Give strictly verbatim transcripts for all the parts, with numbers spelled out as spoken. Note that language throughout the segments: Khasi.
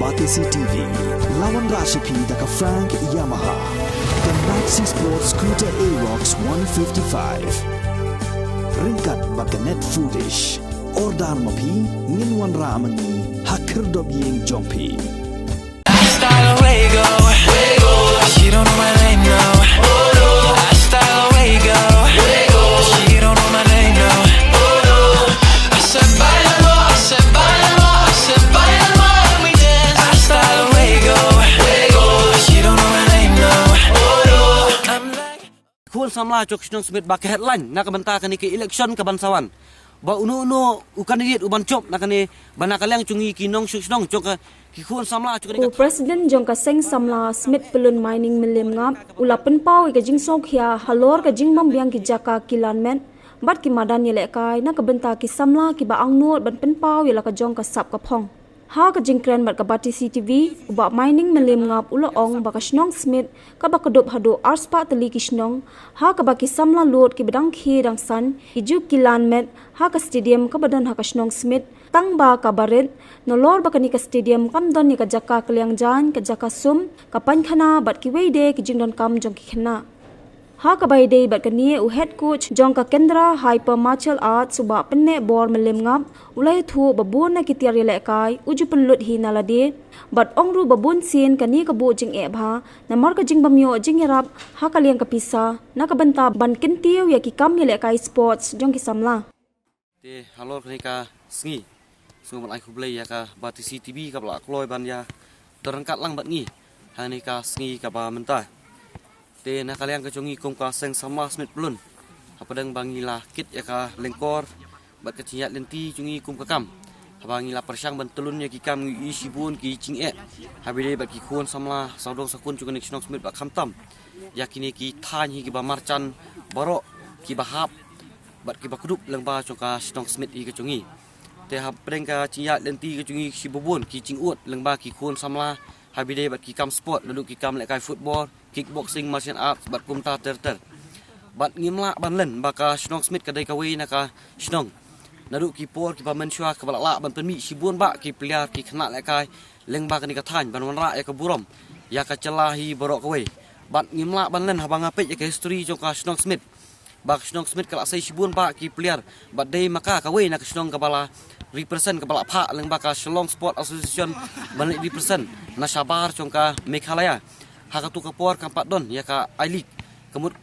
Batesi T V, la wanrah sha phi da ka Frank Yamaha, ka Maxi Sport Scooter Aerox one fifty-five. Ryngkat bad ka Net Foodish. Order ma phi, ngin wanrah ma ngi ha khyrdop ïing jong phi. Hasta luego. She don't know my name now. Hasta luego. She don't know my name now. I said, "Bailalo." I said, "Bailalo." I said, "Bailalo." And we dance. Hasta luego. She don't know my name now. I'm like, khun samla jong ka shnong Smit ba ka headline na ka bynta kane ka election ka ban sa wan. Ba uno uno u candidate u ban jop na kane, ba na ka liang jong ngi ki nongshong shnong jong ka, ki khun samla jong kane ka. U President jong ka Seng Samla Smit Pyllun Mining Mylliem Ngap u la pynpaw ïa ka jingsngewkhia halor ka jingbym biang ki jaka kilan met bad ki madan ïalehkai na ka bynta ki samla kiba angnud ban pynpaw ïa la ka jong ka sap ka phong. Ha ka jingkren bad ka Batesi T V, u Bah Mining Mylliem Ngap u la ong ba ka shnong Smit kaba kdup haduh arspah tylli ki shnong, ha kaba ki samla lut kiba dang khie dang san ki ju kilan met ha ka stadium kaba don ha ka shnong Smit, tang ba kaba rit, nalor ba kane ka stadium kam don ïa ka jaka kylliang jaiñ, ka jaka sum, ka painkhana bad kiwei de ki jingdonkam jong ki khynnah. Ha kaba ïadei bad kane, u head coach jong ka Kendra Hyper Martial Arts, u Bah Pynneh Bor Mylliem Ngap u la ïathuh ba bun na ki tiar ïalehkai u ju pynlut hi na lade. Bad ong ruh ba bun sien kane ka buh jingeh bha namar ka jingbym ïoh jingïarap ha ka liang ka pisa na ka bynta ban kyntiew ïa ki kam ïalehkai sports jong ki samla. Te halor kane ka sngi, sngewbha ban ai khublei ïa ka Batesi T V kaba la kloi ban ïa don ryngkat lang bad ngi ha kane ka sngi kaba mynta. Te na ka liang ka jong ngi kum ka Seng Samla Smit Pyllun, hapdeng ba ngi la kit ïa ka lyngkor bad ka jingïaid lynti jong ngi kum ka kam, haba ngi la pyrshang ban tylun ïa ki kam, ngi ïohi shibun ki jingeh ha ba ïadei bad ki khun samla sawdong sawkun jong kane ka shnong Smit bad khamtam ïa kine ki thaiñ hi kiba marjan baroh kiba hap bad kiba kdup lyngba jong ka shnong Smit hi ka jong ngi. Te hapdeng ka jingïaid lynti ka jong ngi, shibun ki jingud lyngba ki khun samla ha ba ïadei bad ki kam sport, naduh ki kam lehkai football, kickboxing, martial arts bad kumta ter ter. Bad ngim lah ban len ba ka shnong Smit ka dei kawei na ka shnong, naduh ki por kiba mynshuwa, kaba la lah ban pynmih shibun bah ki player, ki khynnah lehkai lyngba kane ka thaiñ ban wanrah ïa ka burom ïa ka jylla hi baroh kawei. Bad ngim lah ban len haba nga peit ïa ka history jong ka shnong Smit, ba ka shnong Smit ka la sei shibun bah ki player, bad dei ma ka kawei na ka shnong kaba la represent, kaba la phah lyngba ka Shillong Sport Association ban leit represent na shabar jong ka Meghalaya. Ha katu ka por kam pat don ïa ka I-League, ka mut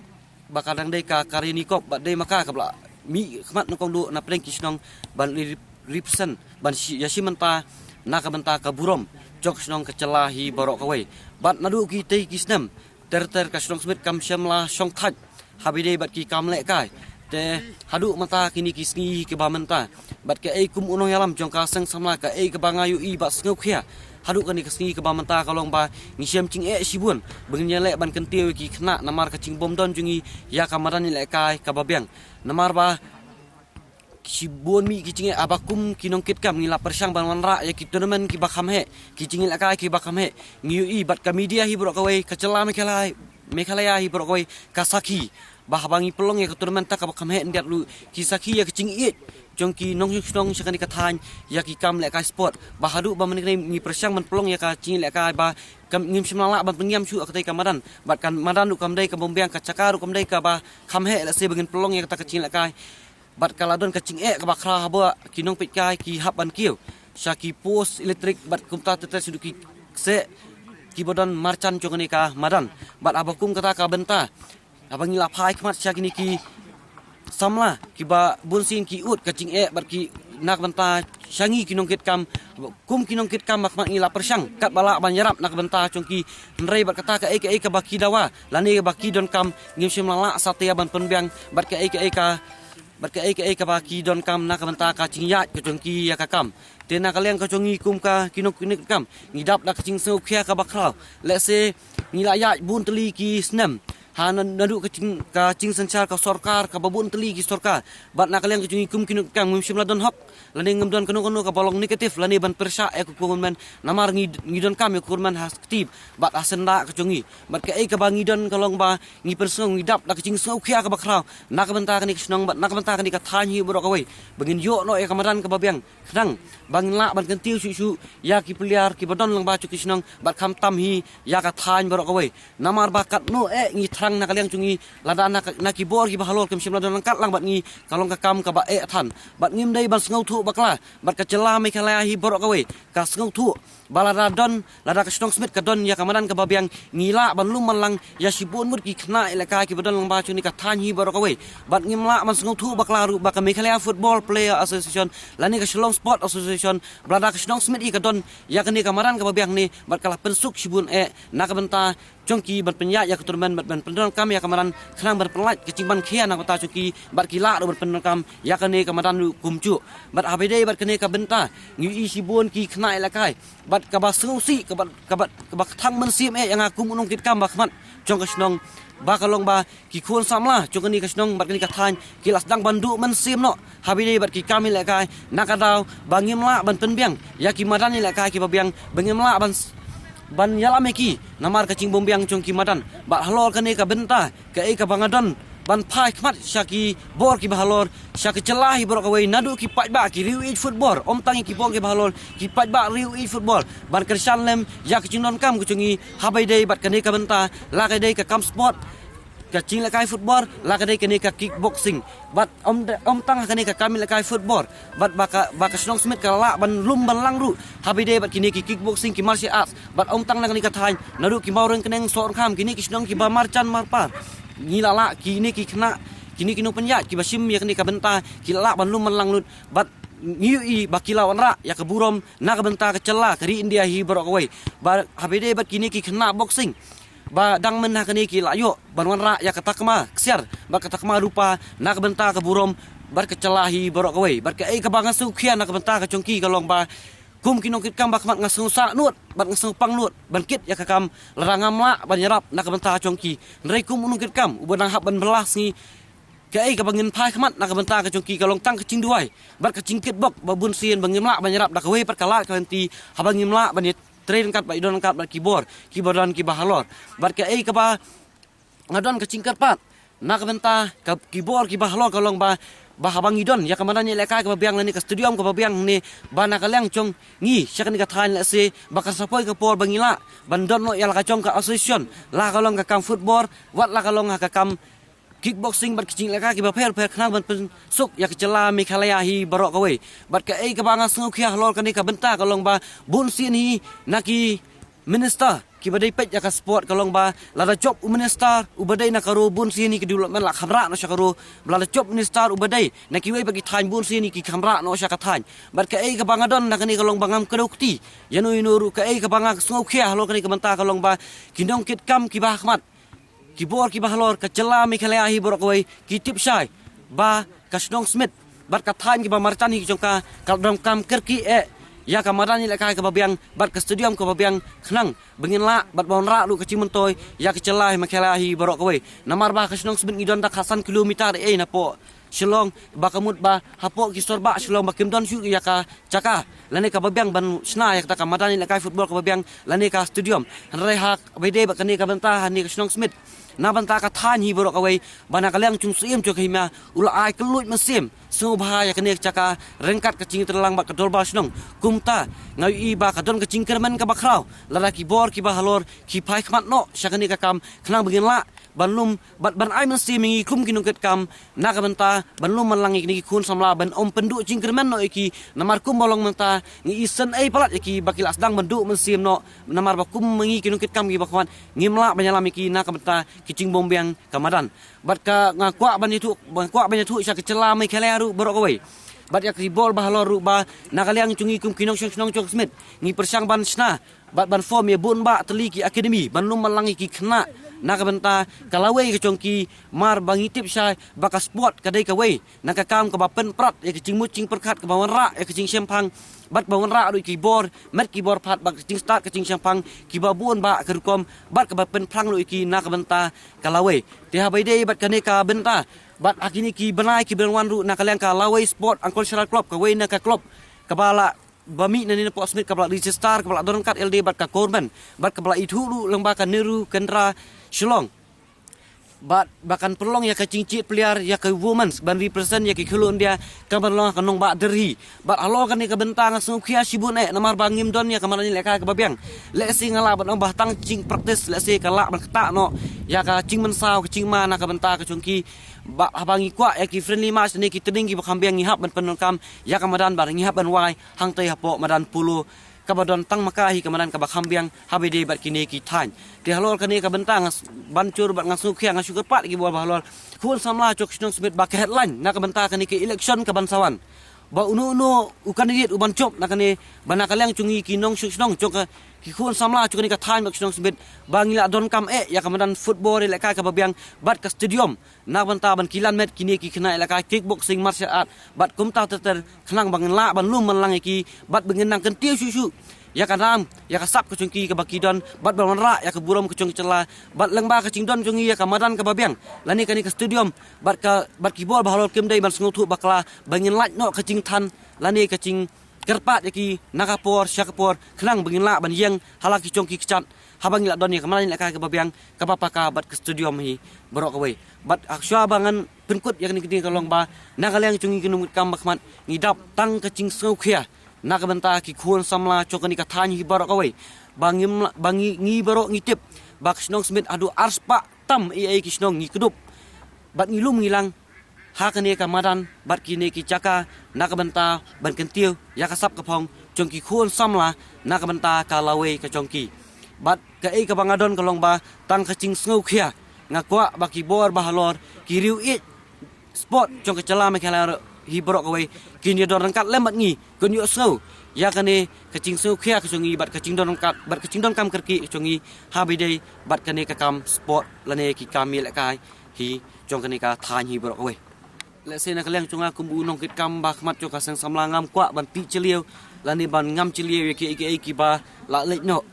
ba ka dang dei ka Karyani Cup, bad dei ma ka kaba la mih khmat nyngkong duh na pdeng ki shnong ban leit represent, ban shi-, ïashim bynta na ka bynta ka burom jong ka shnong, ka jylla hi baroh kawei. Bad naduh kitei ki snem ter ter ka shnong Smit kam shym la shong thait ha ba ïadei bad ki kam lehkai. Te haduh mynta kine ki sngi kiba mynta, bad kaei kum u nongïalam jong ka Seng Samla, kaei kaba nga ïohi bad sngewkhia haduh kane ka sngi kaba mynta ka long ba ngi shem jingeh shibun ba ngin ïaleh ban kyntiew ïa ki khynnah namar ka jingbym don jong ngi ïa ka madan ïalehkai kaba biang. Namar ba shibun mih ki jingeh, haba kum ki nongkitkam ngi la pyrshang ban wanrah ïa ki tournament kiba kham heh, ki jingïalehkai kiba kham heh, ngi ïohi bad ka media hi baroh kawei, ka jylla Meghalaya, Meghalaya hi baroh kawei ka sakhi ba haba ngi pynlong ïa ka tournament ta kaba kham heh, hynrei ruh ki sakhi ïa ka jingïeit jong ki nongshong shnong sha kane ka thaiñ ïa ki kam lehkai sport. Ba haduh ba mynne ngi pyrshang ban pynlong ïa ka jingïalehkai ba kam, ngim shym la lah ban pynïam shuh ïa katei ka madan, bad ka madan ruh kam dei kaba bym biang, ka jaka ruh kam dei kaba kham heh lehse ba ngin pynlong ïa kata ka jingïalehkai. Bad ka la don ka jingeh kaba khraw haba ki nongpeitkai ki hap ban kiew sha ki post electric bad kumta ter ter shaduh ki kseh kiba don marjan jong kane ka madan. Bad haba kum kata ka bynta, haba ngi la phai khmat sha kine ki samla kiba bun sien ki ud ka jingeh bad ki, na ka bynta sha ngi ki nongkitkam, kum ki nongkitkam ba khmat ngi la pyrshang katba lah ban ïarap na ka bynta jong ki, hynrei bad kata kaei kaei kaba ki dawa lane ba ki donkam, ngim shym la lah satia ban pynbiang bad kaei kaei ka bad kaei kaei kaba ki donkam na ka bynta ka jingïaid ka jong ki ïa ka kam. Te na ka liang ka jong ngi kum ka ki nongkitkam, ngi dap da ka jingsngewkhia kaba khraw. Lehse ngi la ïaid bun tylli ki snem Ha na- naduh ka jing ka jingsynshar ka sorkar kaba bun tylli ki sorkar. Bad na ka liang ka jong ngi kum ki nongkitkam ngim shym la don hok lane ngim don kano kano kaba long negative lane ban pyrshah ïa ka government. Namar ngi ngi donkam ïa ka government ha kti bad ha syndah ka jong ngi. Bad kaei kaba ngi don ka long ba ngi pynsngew ngi dap da ka jingsngewkhia kaba khraw na ka bynta kane ka shnong bad na ka bynta kane ka thaiñ hi baroh kawei. Ba ngin ïoh noh ïa ka madan kaba biang khnang ba ngin lah ban kyntiew shuh shuh ïa ki player kiba don lyngba jong ki shnong bad khamtam hi ïa ka thaiñ baroh kawei. Namar ba katno eh ngi thrang na ka liang jong ngi lada na, ka- na ki bor kiba halor kim shym la don ryngkat lang bad ngi ka long ka kam kaba eh than. Bad ngim dei ban sngewthuh bakla bad ka jylla Meghalaya hi baroh kawei ka sngewthuh ba lada don lada ka shnong Smit ka don ïa ka madan kaba biang ngi lah ban lum ban lang ïa shibun ngut ki khynnah ïalehkai kiba don lyngba jong kane ka thaiñ hi baroh kawei. Bad ngim lah ban sngewthuh bakla ruh ba ka Meghalaya Football Player Association lane ka Shillong Sport Association ba lada ka shnong Smit hi ka don ïa kane ka madan kaba biang ne bad ka la pynsuk shibun eh na ka bynta jong ki ban pynïaid ïa ka tournament bad ban pyndonkam ïa ka madan khnang ban pynlait ka jingban khia na ka bynta jong ki bad ki lah ruh ban pyndonkam ïa kane ka madan ruh kumjuh. Bad haba ïadei bad kane ka bynta ngi ïohi shibun ki khynnah ïalehkai bad kaba sngewsih kaba kaba kaba kthang mynsiem eh ïa nga kum u nongkitkam ba khmat jong ka shnong ba ka long ba ki khun samla jong kane ka shnong bad kane ka thaiñ ki la sdang ban duh mynsiem noh haba ïadei bad ki kam ïalehkai na ka daw ba ngim lah ban pynbiang ïa ki madan ïalehkai kiba biang ba ngim lah ban s- ban ïalam ïa ki namar ka jingbymbiang jong ki madan. Bad halor kane ka bynta kaei kaba nga don ban phai khmat sha ki bor kiba halor sha ka jylla hi baroh kawei naduh ki paidbah ki riew ïeit football ym tang ïa ki bor kiba halor ki paidbah riew ïeit football ban kyrshan lem ïa ka jingdonkam ka jong ngi haba ïadei bad kane ka bynta la ka dei ka kam sport ka jinglehkai football la ka dei kane ka kickboxing. Bad ym de- ym tang ha kane ka kam ïalehkai football bad ba ka ba ka shnong Smit ka lah ban lum ban lang ruh haba ïadei bad kine ki kickboxing ki martial arts bad ym tang na kane ka thaiñ naduh ki Mawryngkneng, Sohryngkham kine ki shnong kiba marjan marpar ngi la lah kine ki khynnah kine ki nongpynïaid kiba shim ïa kane ka bynta ki la lah ban lum ban lang lut bad ngi ïohi ba ki la wanrah ïa ka burom na ka bynta ka jylla ka ri India hi baroh kawei. Ba haba ïadei bad kine ki khynnah boxing ba dang mynta kane ki la ïoh ban wanrah ïa ka takma ksiar bad ka takma rupa na ka bynta ka burom bad ka jylla hi baroh kawei. Bad kaei kaba nga sngewkhia na ka bynta ka jong ki ka long ba kum ki nongkitkam ba khmat nga sngewsah nud bad nga sngewpang nud ban kit ïa ka kam lada ngam lah ban ïarap na ka bynta jong ki. Hynrei kum u nongkitkam uba dang hap ban bylla sngi kaei kaba ngin phai khmat na ka bynta ka jong ki ka long tang ka jingduwai bad ka jingkitbok ba bun sien ba ngim lah ban ïarap da kawei pat ka lad ka lynti haba ngim lah ban ïa trei ryngkat bad ïa don ryngkat bad ki bor kiba don kiba halor. Bad kaei kaba nga don ka jingkyrpad na ka bynta ka ki bor kiba halor ka long ba ba haba ngi don ïa ka madan ïalehkai kaba biang lane ka stadium kaba biang ne ba na ka liang jong ngi sha kane ka thaiñ lehse ba ka sa poi ka por ba ngi lah ban don noh ïa la ka jong ka association la ka long ka kam football wat la ka long ha ka kam kickboxing bad ki jingïalehkai kiba pher pher khnang ban pynsuk ïa ka jylla Meghalaya hi baroh kawei. Bad kaei kaba nga sngewkhia halor kane ka bynta ka long ba bun sien hi na ki minister kiba dei peit ïa ka sport ka long ba lada jop u minister uba dei na ka ro bun sien hi ka development la kham rah noh sha ka ro. Ba lada jop minister uba dei na kiwei pat ki thaiñ bun sien hi ki kham rah noh sha ka thaiñ. Bad kaei kaba nga don na kane ka long ba ngam kdew kti ïano ïano ruh kaei kaba nga sngewkhia halor kane ka bynta ka long ba ki nongkitkam kiba ha khmat ki bor kiba halor ka jylla Meghalaya hi baroh kawei ki tip shai ba ka shnong Smit bad ka thaiñ kiba marjan hi jong ka ka la donkam kyrkieh ïa ka madan ïalehkai kaba biang bad ka stadium kaba biang khnang ba ngin lah bad ban wanrah ruh ka jingmyntoi ïa ka jylla hi Meghalaya hi baroh kawei. Namar ba ka shnong Smit ngi don da ka san kilometer eh napoh Shillong ba ka mut ba hapoh ki sor bah Shillong ba kim don shuh ïa ka jaka lane kaba biang ban shna ïa kata ka madan ïalehkai football kaba biang lane ka stadium. Hynrei haba ïadei bad kane ka bynta ha kane ka shnong Smit na bynta ka thaiñ hi baroh kawei ba na ka liang jong u syiem jong ka hima u la ai kylluid mynsiem sngewbha ïa kane ka jaka ryngkat ka jingïatreilang bad ka dorbar shnong. Kumta nga ïohi ba ka don ka jingkyrmen kaba khraw lada ki bor kiba halor ki phai khmat noh sha kane ka kam khnang ba ngin lah ban lum bad ban ai mynsiem ïa ngi kum ki nongkitkam na ka bynta ban lum ban lang ïa kine ki khun samla ban ym pynduh jingkyrmen noh ïa ki. Namar kumba long mynta ngi isynei palat ïa ki ba ki la sdang ban duh mynsiem noh namar ba kum ma ngi ki nongkitkam kiba khmat ngim lah ban ïalam ïa ki na ka bynta ki jingbymbiang ka madan. Bad ka nga kwah ban ïathuh nga kwah ban ïathuh sha ka jylla Meghalaya ruh baroh kawei bad ïa ki bor ba halor ruh ba na ka liang jong ngi kum ki nongshong shnong jong Smit ngi pyrshang ban shna bad ban form ïa bun bah tylli ki academy ban lum ban lang ïa ki khynnah na ka bynta ka lawei ka jong ki. Mar ba ngi tip shai ba ka sport ka dei kawei na ka kam kaba pynprat ïa ka jingmut jingpyrkhat kaba wanrah ïa ka jingshemphang bad ba wanrah ruh ïa ki bor met ki bor pat bad ka jingstad ka jingshemphang kiba bun ba ka rukom bad kaba pynphlang ruh ïa ki na ka bynta ka lawei. Te haba ïadei bad kane ka bynta bad ha kine ki bnai kiba la wan ruh na ka liang ka Lawei Sport and Cultural Club, kawei na ka club kaba la ba mih nangne na Port Smith, kaba la register, kaba la don ryngkat ïalade bad ka government bad kaba la ithuh ruh lyngba ka NEHRU Kendra Shillong. Bad ba kan pynlong ïa ka jingjied player ïa ka women's ban represent ïa ka khuloo India, kan pynlong ha ka nongbah Delhi. Bad halor kane ka bynta nga sngewkhia shibun eh namar ba ngim don ïa ka madan ïalehkai kaba biang. Lehse nga lah ban ong ba tang jingpractice lehse ka lah ban ktah noh ïa ka jingmynsaw ka jingma na ka bynta ka jong ki. Bad haba ngi kwah ïa ki friendly match ne ki training kiba kham biang ngi hap ban pyndonkam ïa ka madan bad ngi hap ban wai hangtei hapoh madan polo kaba don tang ma ka hi ka madan kaba kham biang haba ïadei bad kine ki thaiñ. Te halor kane ka bynta nga s-, ban jur bad nga sngewkhia, nga shu kyrpad ïa ki bor ba halor khun samla jong ka shnong Smit ba ka headline na ka bynta kane ka election kaban sa wan, ba uno uno u candidate uban jop na kane, ba na ka liang jong ngi ki nongshong shnong jong ka, ki khun samla jong kane ka thaiñ bad ka shnong Smit, ba ngi lah donkam eh ïa ka madan football ïalehkai kaba biang bad ka stadium na ka bynta ban kilan met kine ki khynnah ïalehkai kickboxing, martial art bad kumta ter ter, khnang ba ngin lah ban lum ban lang ïa ki bad ba ngin nang kyntiew shuh shuh ïa ka nam ïa ka sap ka jong ki kaba ki don bad ban wanrah ïa ka burom ka jong ka jylla. Bad lyngba ka jingdon jong ngi ïa ka madan kaba biang lane kane ka stadium bad ka, bad ki bor ba halor kim dei ban sngewthuh bakla ba ngin lait noh ka jingthan lane ka jingkyrpad ïa ki na ka por sha ka por khnang ba ngin lah ban ïeng ha la ki jong ki kjat haba ngi lah don ïa ka madan ïalehkai kaba biang kaba paka bad ka stadium hi baroh kawei. Bad ha shuwa ba ngan pynkut ïa kane ka dei ka long ba na ka liang jong ngi ki nongkitkam ba khmat ngi dap tang ka jingsngewkhia na ka bynta ki khun samla jong kane ka thaiñ hi baroh kawei. Ba ngim la, ba ngi, ngi baroh ngi tip ba ka shnong Smit haduh arspah tam ei ei ki shnong ngi kdup bad ngi lum ngi lang ha kane ka madan bad kine ki jaka na ka bynta ban kyntiew ïa ka sap ka phong jong ki khun samla na ka bynta ka lawei ka jong ki. Bad kaei kaba nga don ka long ba tang ka jingsngewkhia, nga kwah ba ki bor ba halor ki riew ïeit sport jong ka jylla Meghalaya hi baroh kawei kin ïadon ryngkat lem bad ngi, kin ïohsngew ïa kane ka jingsngewkhia ka jong ngi bad ka jingdon ryngkat bad ka jingdonkam kyrkieh ka jong ngi haba ïadei bad kane ka kam sport lane ki kam ïalehkai hi jong kane ka thaiñ hi baroh kawei. Lehse na ka liang jong nga kum u nongkitkam ba khmat jong ka seng samla ngam kwah ban tih jylliew lane ban ngam jylliew ïa kiei kiei kiba la leit noh.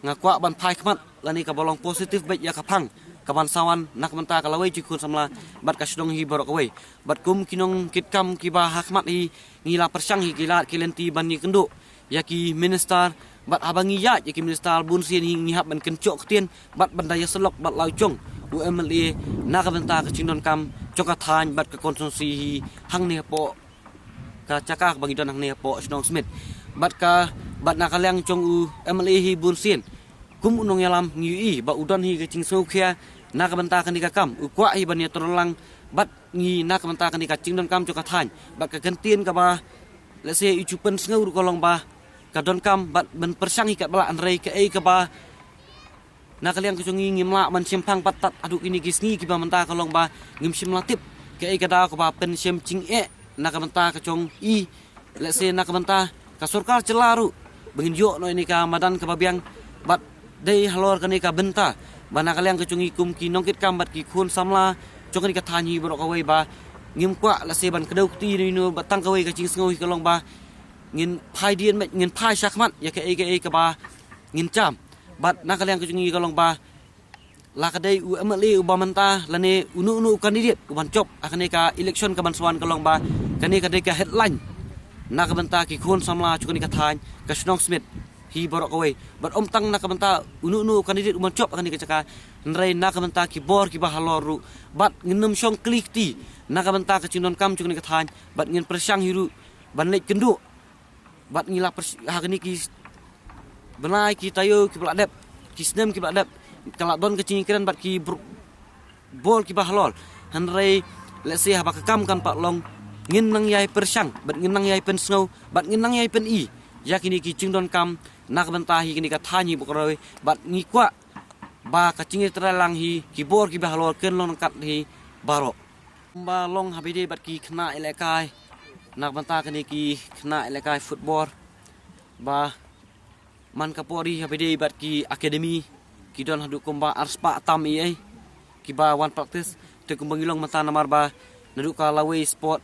Nga kwah ban phai khmat lane kaba long positive beit ïa ka phang kaban sa wan na ka bynta ka lawei jong ki khun samla bad ka shnong hi baroh kawei. Bad kum ki nongkitkam kiba ha khmat hi ngi la pyrshang hi ki lad ki lynti ban ïakynduh ïa ki minister bad haba ngi ïaid ïa ki minister bun sien hi ngi hap ban kynjoh ktien bad ban da ïasyllok bad la u jong u M L A na ka bynta ka jingdonkam jong ka thaiñ bad ka constituency hi hangne hapoh ka jaka ba ngi don hangne hapoh shnong Smit. Bad ka, bad na ka liang jong u M L A hi bun sien kum u nongïalam ngi ïohi ba u don hi ka jingsngewkhia na ka bynta kane ka kam, u kwah hi ban ïatrei lang bad ngi na ka bynta kane ka jingdonkam jong ka thaiñ bad ka kyntien kaba lehse i ju pynsngew ruh ka long ba ka donkam bad ban pyrshang hi katba lah, hynrei kaei kaba na ka liang ka jong ngi ngim lah ban shemphang pat tad haduh kine ki sngi kiba mynta ka long ba ngim shym la tip kaei ka daw kaba pynshem jingeh na ka bynta ka jong i, lehse na ka bynta ka sorkar jylla ruh ba ngin ïoh noh ïa kane ka madan kaba biang. Bad dei halor kane ka bynta ba na ka liang ka jong ngi kum ki nongkitkam bad ki khun samla jong kane ka thaiñ hi baroh kawei ba ngim kwah lehse ban kdew kti ïano ïano, bad tang kawei ka jingsngew hi ka long ba ngin phai dien beit, ngin phai shakhmat ïa kaei kaei kaba ngin jam. Bad na ka liang ka jong ngi ka long ba la ka dei u M L A uba mynta lane uno uno u candidate uban jop ha kane ka election kaban sa wan ka long ba kane ka dei ka headline na ka bynta ki khun samla jong kane ka thaiñ ka shnong Smit hi baroh kawei. Bad ym tang na ka bynta uno uno u candidate uban jop ha kane ka jaka, hynrei na ka bynta ki bor kiba halor ruh. Bad ngin ym shong kli kti na ka bynta ka jingdonkam jong kane ka thaiñ bad ngin pyrshang hi ruh ban leit kynduh. Bad ngi la pyrsh-, ha kine ki bnai ki taïew kiba la dep, ki snem kiba la dep, ka la don ka jingkren bad ki br-, bor kiba halor. Hynrei lehse haba ka kam kan pat long, ngin nang ïai pyrshang bad ngin nang ïai pynsngew bad ngin nang ïai pyni ïa kine ki jingdonkam na ka bynta hi kane ka thaiñ hi baroh kawei. Bad ngi kwah ba ka jingïatreilang hi ki bor kiba halor kin long ryngkat hi baroh. Kumba long haba ïadei bad ki khynnah ïalehkai na ka bynta kine ki khynnah ïalehkai football, ba man ka por hi haba ïadei bad ki academy ki don haduh kumba arspah tam ei ei kiba wan practice. Te kumba ngi long mynta namar ba naduh ka Lawei Sport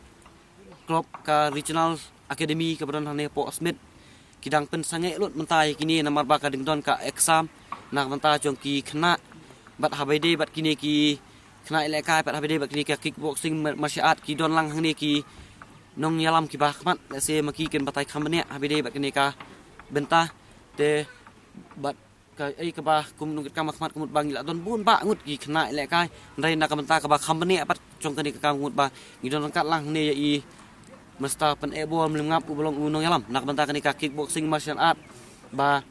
Club, ka regional academy kaba don hangne hapoh Smit, Ki dang pynsangeh lut mynta ïa kine namar ba ka dang don ka exam na ka bynta jong ki khynnah bad haba ïadei bad kine ki khynnah ïalehkai bad haba ïadei bad kine ka kickboxing, martial art, ki don lang hangne ki nongïalam kiba khmat, lehse ma ki kin batai kham bniah haba ïadei bad kine ka bynta. Te bad ka ei kaba kum nongkitkam ba khmat ka mut ba ngi la don bun bah ngut ki khynnah ïalehkai, hynrei na ka bynta kaba kham bniah bad jong kane ka kam ka mut ba ngi don ryngkat lang hangne ïa i Mister Pyneh Bor Mliem Ngap uba long u nongïalam na ka bynta kane ka kickboxing, martial art, ba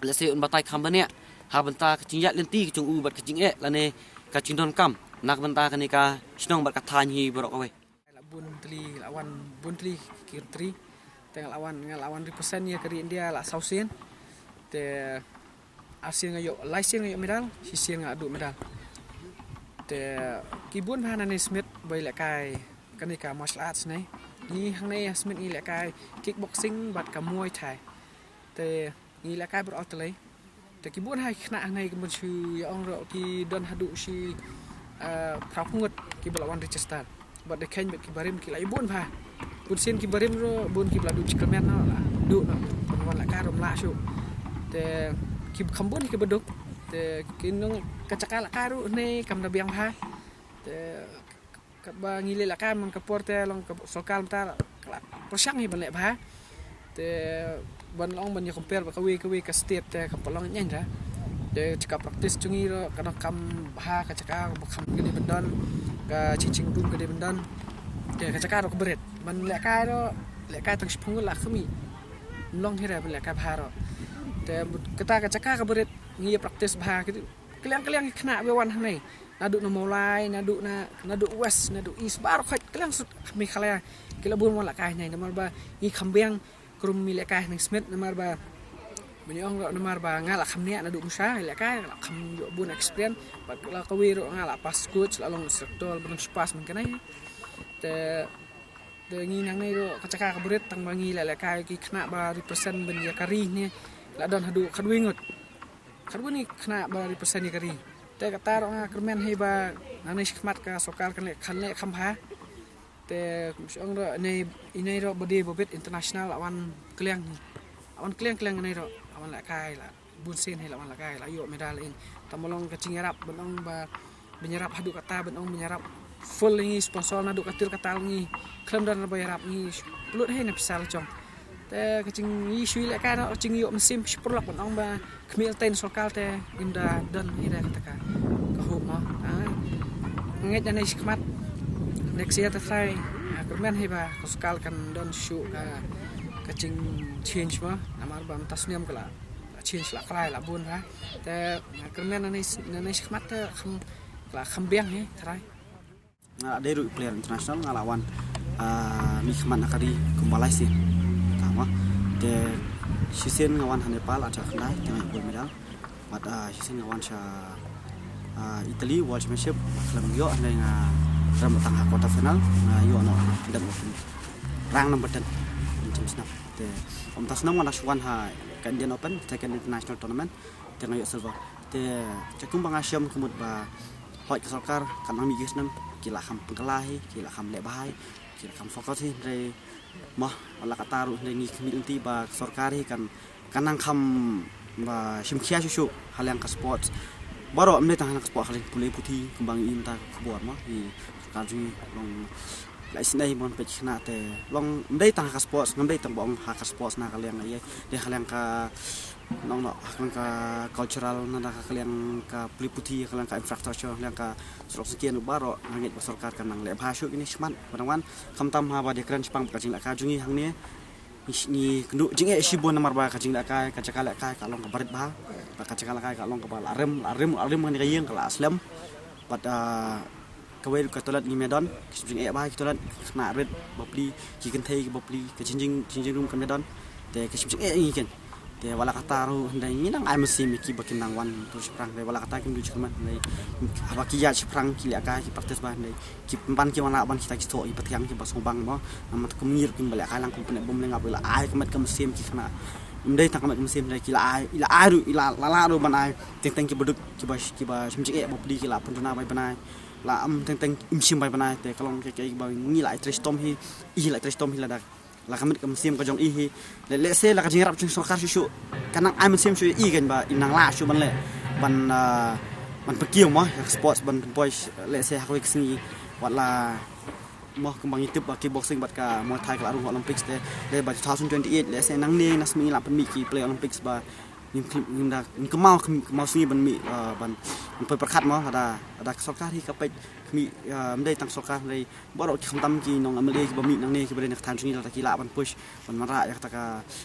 lehse un batai kham bniah ha bynta ka jingïaid lynti ka jong u bad ka jingeh lane ka jingdonkam na ka bynta kane ka shnong bad ka thaiñ hi baroh kawei. La bun tylli, la wan bun tylli ki country. Te nga la wan, nga la wan represent ïa ka ri India la saw sien. Te ar sien nga ïoh, lai sien nga ïoh medal, shi sien nga la duh medal. Te ki bun bha nangne Smit ba ïalehkai kane ka martial arts ne. Ngi hangne ha Smit ngi ïalehkai kickboxing bad ka Muay Thai. Te ngi ïalehkai baroh artylli. Te ki bun ha ki khynnah hangne ki bun shu ïa ong ruh ki don haduh shi, eh, phra phew ngut kiba la wan register. Bad da kheiñ bad ki barim ki la ïa bun bha. Bun sien ki barim ruh bun kiba la duh jingkyrmen noh la duh noh. Ban wan lehkai ruh ym lah shuh. Te ki kham bun kiba duk. Te ki nong ka jaka lehkai ruh hangne kam da biang bha. Te katba ngi leh lehkai man ka por te long ka sorkar mynta ka la pyrshang hi ban leh bha. Te ban long ban ïa compare bad kawei kawei ka state te kam pat long ïaid da. Te jaka practice jong ngi ruh ka dang kham bha, ka jaka ba kham ka dei ban don, ka changing room ka dei ban don. Te ka jaka ruh kaba rit ban lehkai ruh, lehkai tang shiphew ngut la khmih. Ym long hi re ban lehkai bha ruh. Te kata ka jaka kaba rit ngi ïa practice bha. Kliang kliang ki khynnah ba wan hangne. Naduh na Mawlai, naduh na, naduh West, naduh East, baroh khoit kliang sut Meghalaya. Ki la bun wan lehkai hangne namar ba ngi kham biang kum ngi lehkai hangne Smit namar ba, ban ong ruh namar ba nga la kham niah naduh mynshwa lehkai, la kham ïoh bun experience. Bad la kawei ruh nga la pass coach, la long instructor, ba nang shu pass man kane. Te Te ngi nangne ruh ka jaka kaba rit tang ba ngi leh lehkai ki khynnah ba represent ban ïa ka ri ne la don haduh khatwei ngut. Khatwei ngut ki khynnah ba represent ïa ka ri. Te kata ruh nga kyrmen hi ba nangne shakhmat ka sorkar kan leh, kan leh kham bha. Te kum shu ong ruh ine, ine ruh ba dei ba bit international la wan kliang hi. La wan kliang kliang ine ruh la wan lehkai la bun sien hi la wan lehkai la ïoh medal in. Tang ba long ka jingïarap ban ong ba, ban ïarap haduh katta ban ong ban ïarap full ïa ngi, sponsor naduh ka tiar ka tal ngi khlem don ba ïarap ngi pynlut hi na pisa la jong. Te ka jing ngi shu ïalehkai ruh ka jingïoh mynsiem shu pyrlok ban ong ba khmih lynti na sorkar te ngim da don hi da kata ka, ka hope mo. Ah, ngeit nangne shakhmat next year te trai, ah, kyrmen hi ba ka sorkar kan don shuh ka, ka jing change mo. Namar ba mynta snem ka la change la krai la bun ha. Te nga kyrmen nangne, nangne shakhmat te kham, la kham biang hi trai. Nga la dei ruh player international, nga la wan, ah, mih khmat na ka ri kumba lai sien. Tama te shisien nga wan ha Nepal, ah, sha khyndai te nga ïoh gold medal. Bad, ah, shisien nga wan sha, ah, Italy World Championship, khlem ïoh, hynrei nga rem tang ha quarter final, nga ïoh noh, dang rang number ten. Ym snem. Te mynta snem nga la shu wan ha ka Indian Open, second international tournament, te nga ïoh silver. Te kumba nga shem ka mut ba hooid ka sorkar kan nang mih ki snem, ki la kham pynkylla hi, ki la kham leh bha hi, ki la kham focus hi, hynrei mo, wat la katta ruh hynrei ngi khmih lynti ba ka sorkar hi kan, kan nang kham ba shim khia shuh shuh ha liang ka sports. Baroh ym dei tang ha liang ka sports, ha liang pule puthi kumba ngi i mynta ka khubor mo, i sorkar jong ngi long la isynei ban peit khynnah te long ym dei tang ha ka sports, ngam dei tang ba ong ha ka sports na ka liang ïa, dei ha liang ka nong noh, ha ka liang ka cultural, na ka liang ka pule puthi, ha ka liang ka infrastructure, ha liang ka surok syngkien, baroh nga ngeit ba sorkar kan nang leh bha shuh kine shakhmat ba dang wan. Khamtam haba dei kren shaphang ka jinglehkai jong ngi hangne, ngi, ngi kynduh jingeh shibun namar ba ka jinglehkai, ka jaka lehkai ka long kaba rit bha, bad ka jaka lehkai ka long kaba la rem, la rem, la rem kane ka ïing ka la slem. Bad, ah, kawei ruh ka toilet ngim don, ka shim jingeh bha ki toilet, ka khynnah rit bapli, ki kynthei ki bapli, ka changing, changing room kam don. Te ka shim jingeh ïa ngi keiñ. Te wat la katta ruh hynrei ngi nang ai mynsiem ïa ki ba kin nang wan tur shaphrang, hynrei wat la katta kim duh jingkyrmen, hynrei haba ki ïaid shaphrang ki lehkai ki practice bha, hynrei ki pynban ki wan lah ban kita ki thoh ki pathiang kiba sngewbang mo. Namar kum ngi ruh kim ba lehkai lang kum Pyneh Bor Mliem Ngap, i la ai ka met ka mynsiem ki khynnah. Ym dei tang ka met ka mynsiem, hynrei ki la ai, i la ai ruh, i la, la lah ruh ban ai. Teng teng kiba duk, kiba, kiba shim jingeh bapli ki la pynduna bai bnai. La ym teng teng im shim bai bnai, te ka long kaei kaei ba ngi la ai trei shitom hi, i la ai trei shitom hi lada La ka met ka mynsiem ka jong i hi. Lehse la ka jingïarap jong sorkar shuh shuh ka nang ai mynsiem shuh ïa i, kan, ba i nang lah shuh ban leh, ban ban pynkiew mo ïa ka sports ban pynpoi. Lehse ha kawei ka sngi wat la mo, kumba ngi tip ba kickboxing bad ka Muay Thai ka la rung ha Olympics te, lehse ba two thousand twenty-eight lehse nangne na snem ngi lah pynmih ki Play Olympics ba ngim khlem, ngim da, ngim kynmaw, kynmaw sngi ban mih, ban poi pyrkhat mo. Lada, lada ka sorkar hi ka peit, khmih, ym dei tang sorkar, hynrei baroh ki, khamtam ki nong MLA kiba mih nangne kiba dei na ka thaiñ jong ngi, lada ki lah ban push ban wanrah ïa kata ka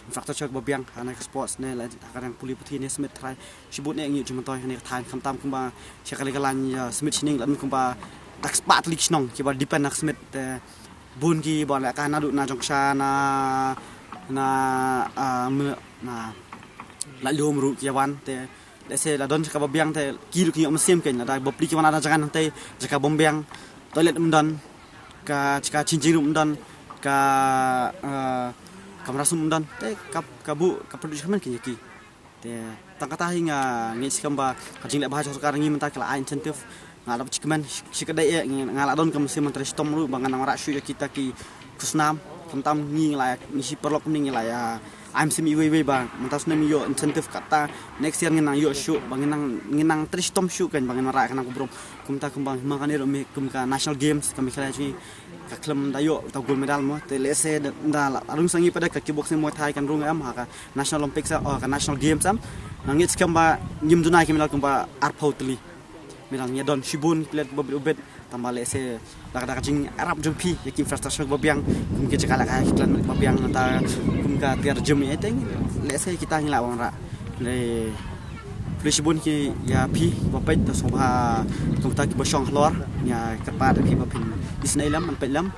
infrastructure kaba biang ha kane ka sports ne, la ha ka rang pule puthi ne, Smit, trai shibun ne ngi ju myntoi ha kane ka thaiñ, khamtam kumba sha kali ka lain ïa Smit Shinning, la kumba dak spah tylli ki shnong kiba depend na ka Smit te bun kiba lehkai naduh na Jongsha, na, na, na Laitlum ruh ki wan te. Lehse la don jaka ba biang te ki ruh ki ïoh mynsiem, kan, lada bapli ki wan na jaka nangtei, jaka bym biang, toilet ym don, ka jaka changing room ym don, ka kamra sum ym don te ka, ka buh ka pynduh jingkmen, kan, ïa ki. Te tang kata hi nga ngeit skhem ba ka jingleh bha jong sorkar ngi mynta ka la ai incentive. Nga la dap jingkmen shi, shi kadei eh, nga la don ka mynsiem ban trei shitom ruh ba ngan nang wanrah shuh ïa kita ki khusnam. Khamtam ngi la, ngi shi paralok ngi la ïa ai mynsiem iwei iwei ba mynta snem ngi ïoh incentive, kata next year ngin nang ïoh shuh ba ngin nang, ngin nang trei shitom shuh, kan, ba ngin wanrah ka nam ka burom. Kumta kumba hima kane ruh, kum ka National Games ka Meghalaya jong ngi ka khlem da ïoh ta gold medal mo, te lehse da, da la rung sa ngi pat da ka kickboxing, Muay Thai kan rung em ha ka National Olympics em, oh, ka National Games em, nga ngeit skhem ba ngim duna ki medal kumba arphew tylli. Medal ngi don shibun ki plate ba bit u bit, tang ba lehse da ka, da ka jingïarap jong phi ïa ki infrastructure ba biang, kum ki jaka lehkai, ki klan ba biang, ta kum ka tiar gym ïa teng, lehse kita ngi lah wanrah. Lehse phi shibun ki ïa phi ba peit, ta sngewbha kumta kiba shong halor, ïa kyrpad ïa phi ba phin isynei lem, ban peit lem.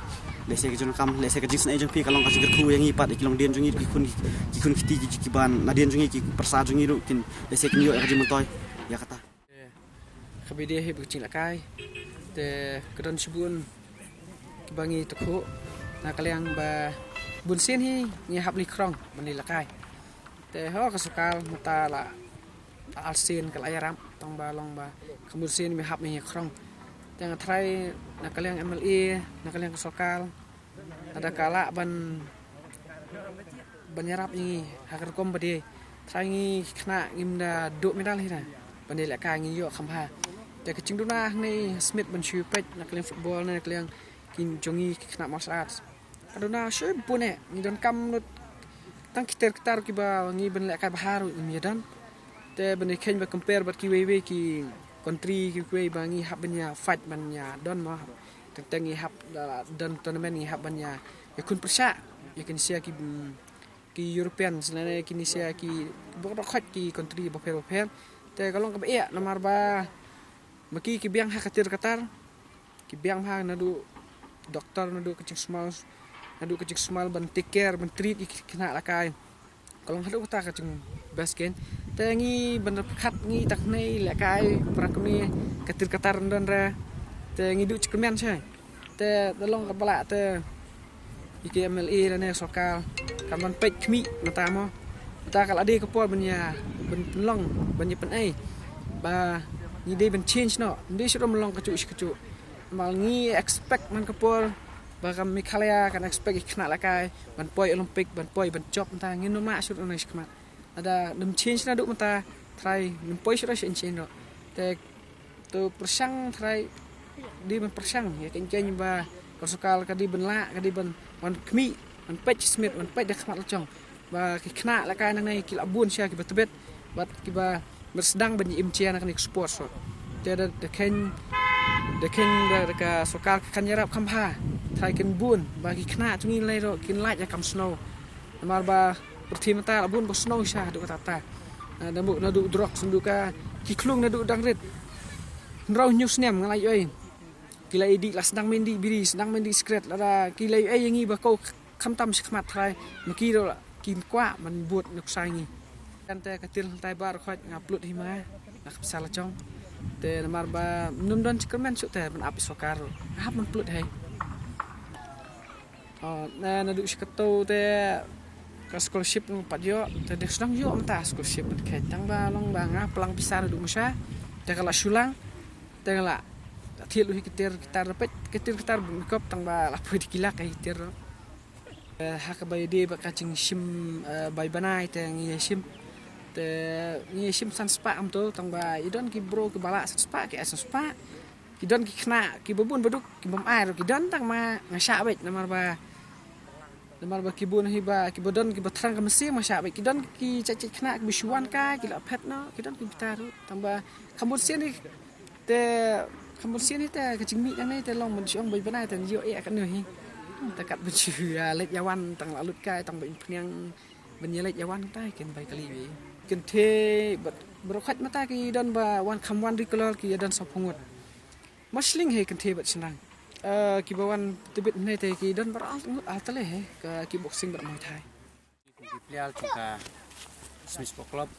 Lehse ka jingkam, lehse ka jingsnei jong phi ka long ka jingkyrkhu ïa ngi pat, ïa ki longdien jong ngi, ki khun, ki khun kti, ki, ki ban nadien jong ngi, ki pyrsa jong ngi ruh kin, lehse kin ïoh ïa ka jingmyntoi ïa kata. Ka bide hi ba ka jinglehkai te ka don shibun kiba ngi takhuh na ka liang ba bun sien hi ngi hap leh khrong ban lehkai. Te ho ka sorkar mynta la ar sien ka la ïarap, tang ba long ba ka bun sien ngi hap leh khrong. Te nga trai na ka liang MLA, na ka liang ka sorkar, lada ka lah ban, ban ïarap ïa ngi ha ka rukom ba dei, trai ngi ki khynnah ngim da duh medal hi na ban dei lehkai, ngi ïoh kham bha. Te ka jingduna hangne ha Smit ban shu peit na ka liang football ne na ka liang ki jong ngi ki khynnah martial arts, ka duna shibun eh, ngi donkam lut tang ki tiar ki tar kiba ngi ban lehkai bha ruh ngim ïa don. Te ban ïa kheiñ ba compare bad kiwei wei ki country kiwei ba ngi hap ban ïa fight ban ïa don mo. Teng teng ngi hap da don tournament ngi hap ban ïa, ïa khun pyrshah, ïa kin sia ki, mm, ki European, sene ki ni sia ki bok da khot ki country bapher bapher. Te ka long kaba eh namar ba ma ki ki biang ha ka tiar ka tar, ki biang ha naduh doktor, naduh ka jingsmal, naduh ka jingsmal ban take care, ban treat ïa ki khynnah lehkai. Ka long haduh kata ka jingbest kein. Te ngi ban pyrkhat ngi tak nei lehkai para kumne ka tiar ka tar don re. Te ngi duh jingkyrmen shai. Te da long kaba lah te ïa ki MLA lane sorkar kan ban peit khmih mynta mo. Mynta ka la dei ka por ban ïa, ban pynlong, ban ïa pynei ba ngi dei ban change noh. Ngi dei shu dom long kajuh shi kajuh. Namar ngi expect man ka por ba ka Meghalaya kan expect ïa ki khynnah lehkai ban poi Olympic, ban poi, ban jop, mynta ngin ym lah shuh na shi khmat. Lada ym change naduh mynta, trai ym poi shuh na shi inch noh. Te to pyrshang, trai dei ban pyrshang ïa ka, ïa ka ba ka sorkar ka dei ban lah, ka dei ban wan khmih, ban peit Smit, ban peit da khmat la jong. Ba ki khynnah lehkai nangne ki la bun sha kiba tbit bad kiba mut sdang ban im jia na kane ka sport. So te da, da kheiñ, da kheiñ da, da ka sorkar ka kan ïarap kham bha, trai kin bun ba ki khynnah jong ngi lei ruh kin lait ïa kam snow. Namar ba pyrthei mynta la bun ba snow sha haduh katta katta. Na, da mut naduh drugs, naduh ka, ki khlung naduh dang rit. Hynriew hynñiew snem nga la ïohi. Ki la ïa dih, la sdang ban dih biri, sdang ban dih sikret, lada ki la ïohi ïa ngi ba ko khamtam shi khmat trai, ma ki ruh la kim kwah ban bud na ksai ngi. Kan te ka tiar hangtai bar khoit nga pynlut hi ma nga, nga ka pisa la jong. Te namar ba ym don jingkyrmen shuh te ban ap ïa sorkar ruh, nga hap ban pynlut hi. Oh, na, naduh shi kato te ka scholarship nga pat ïoh, te dei sdang ïoh mynta scholarship mynta, tang ba long ba nga plang pisa naduh nga sha, te ka la shu lang, te nga la thied lut hi ka tiar ka tar, peit ka tiar ka tar bun kop, tang ba la poi da ki lak ka tiar ruh. Eh, ha kaba ïadei bad ka jingshim, eh, bai bnai te ngi ïa shim. Te ngi ïa shim san spah kumto, tang ba i don ki bro kiba lah san spah, ki ai san spah. Ki don ki khynnah kiba bun baduk ki bym ai ruh, ki don, tang ma nga shah beit namar ba, namar ba ki bun hi ba kiba don kiba thrang ka mynsiem, nga shah beit. Ki don ki jait jait khynnah kiba shu wan kai, ki la phet noh, ki don ki bita ruh, tang ba kham bun sien hi. Te kham bun sien hi te ka jingmih nangne te long ban shu ong bai bnai te ïoh ïa katno hi. Te kat ban shu, ah, leit ïa wan, tang la lut kai, tang ba in pynïang ban ïa leit ïa wan, te kin bai kali wi. Kynthei bad baroh khoit mynta ki don ba wan kham wan regular ki ïa don sawphew ngut. Mostly hi kynthei bad shynrang. Eh, kiba wan tbit mynne te ki don baroh ar ngut ar tylli hi ka kickboxing bad Muay Thai. Ki player jong ka Smit Sport Club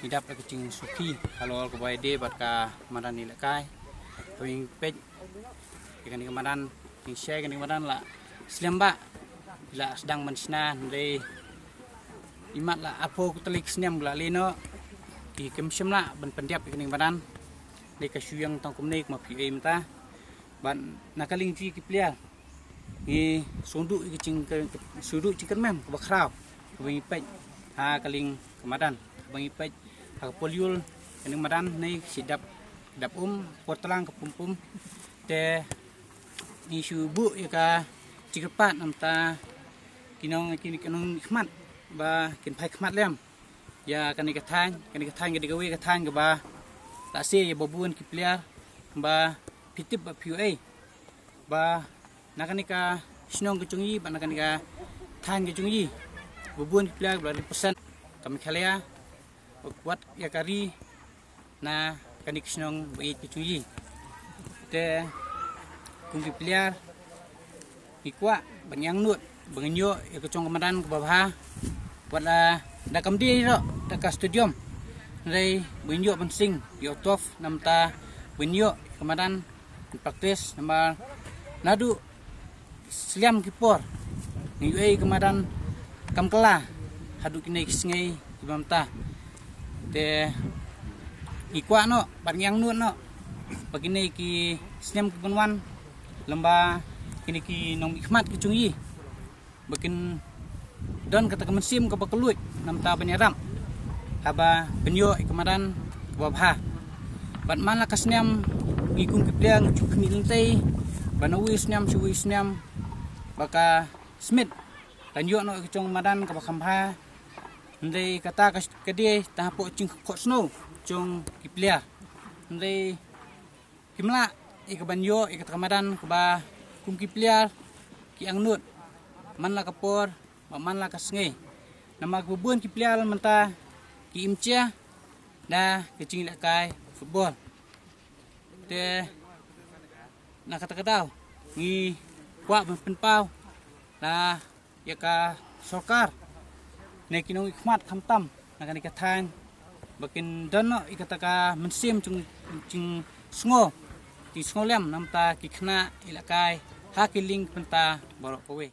ki dap da ka jingsngewsih halor kaba ïadei bad ka madan ïalehkai. Kaba ngi peit ïa kane ka madan, ngi shai kane ka madan la slem bha, la sdang ban shna, hynrei imat la arphew tylli ki snem la leit noh, ki khlem shym lah ban pyndep ïa kane ka madan. Dei ka shu ïeng tang kumne kumba phi ïohi mynta. Bad na ka liang jong ki player ngi sngewduh ïa ka jing, ka sngewduh jingkyrmen kaba khraw kaba ngi peit ha ka liang ka madan, kaba ngi peit ha ka por ïul kane ka madan, ne shi dap, dap um por tlang ka pum pum. Te ngi shu buh ïa ka jingkyrpad na ka bynta ki nong, ki, ki nongmihkhmat ba kin phai khmat lem ïa kane ka thaiñ. Kane ka thaiñ ka dei kawei ka thaiñ kaba la sah ïa ba bun ki player ba phi tip ba phi ïohi ba na kane ka shnong ka jong ngi, ba na kane ka thaiñ ka jong ngi, ba bun ki player ba la represent ka Meghalaya wat ïa ka ri na kane ka shnong ba ïeit ka jong ngi. Te kum ki player ngi kwah ban ïa ngnud ba ngin ïoh ïa ka jong ka madan kaba bha. Wat la da kam dei ruh da ka stadium, hynrei ba ngin ïoh ban sing ïa u turf, na ka bynta ba ngin ïoh ïa ka madan ban practice, namar naduh slem ki por ngi ïohi ka madan kam kylla haduh kine ki sngi kiba mynta. Te ngi kwah noh bad ngi ïa ngnud noh ba kine ki snem ki ban wan, lem bad kine ki nongmihkhmat ki jong ngi, ba kin don kata ka mynsiem kaba kylluid na ka bynta ban ïarap haba pynïoh ïa ka madan kaba bha. Bad man la ka snem ngi kum ki player ngi ju khmih lynti ba na uwei u snem sha uwei u snem ba ka Smit kan ïoh noh ïa ka jong ka madan kaba kham bha. Hynrei kata ka, ka dei tang hapoh jingkhohsngew jong ki player. Hynrei kim lah ïa ka ban ïoh ïa kata ka madan kaba kum ki player ki ïa ngnud man la ka por bad man la ka sngi. Namar ba bun ki player mynta ki im jia da ka jingïalehkai football. Te na kata ka daw ngi kwah ban pynpaw la ïa ka sorkar ne ki nongmihkhmat khamtam na kane ka thaiñ ba kin don noh ïa kata ka mynsiem jing, jingsngew, jingsngew lem na ka bynta ki khynnah ïalehkai ha ki liang bynta baroh kawei.